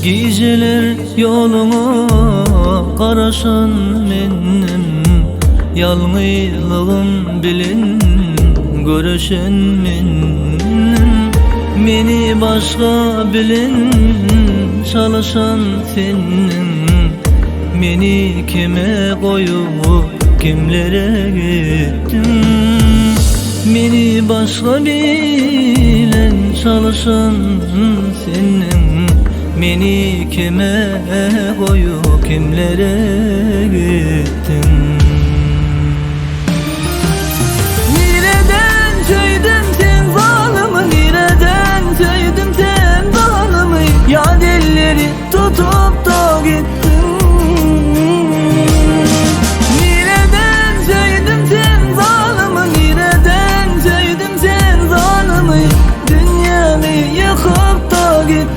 Gijeler ýoluňa garaşan mendim Ýalňyzlygym bilen göreşen mendim Meni başga bilen çalyşan sendiň Meni kime goýup kimlere gitdiň Meni başga bilen çalyşan sendiň Meni kime goýup kimlere gitdiň Nireden söýdüm sen zalymy Nireden söýdüm sen zalymy Ýat elleri tutup da gitdiň Nireden söýdüm sen zalymy Nireden söýdüm sen zalymy Dünýämi ýykyp da gitdiň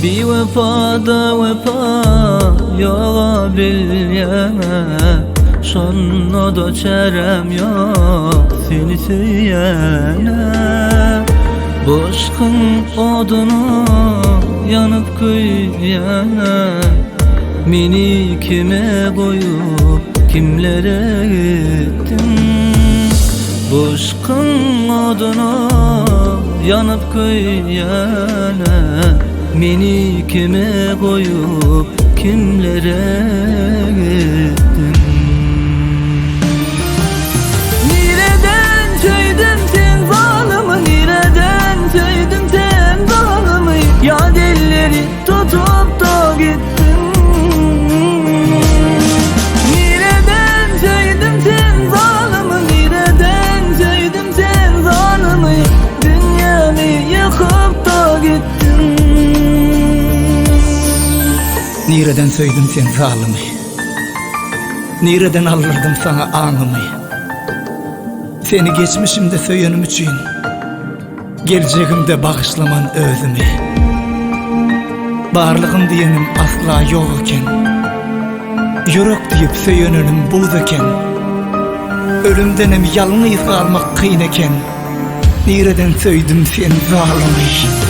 Biwefada wepa ýoga bilýäňä Şonda-da çäräm ýok seni söýýäne Bu yşkyň oduna ýanyp köýýäne Meni kime goýup kimlere gitdiň Bu yşkyň oduna ýanyp köýýäne Meni kime goýup kimlere gitdiň Nireden söýdüm sen zalymy Nireden söýdüm sen zalymy Ýat elleri tutup da gitdiň Nireden söýdüm sen zalymy Nireden söýdüm sen zalymy Dünýämi ýykyp da gitdiň Nireden söýdüm sen zalymy Nireden aldyrdym saňa aňymy Seni geçmişimde söýenim üçin Geljegimde bagyşlaman özümi. Barlygym diýenim asla ýok eken. Ýürek diýip söýenenim buz eken. Ölümdenem ýalňyz galmak kyn eken. Nireden söýdüm sen zalymy?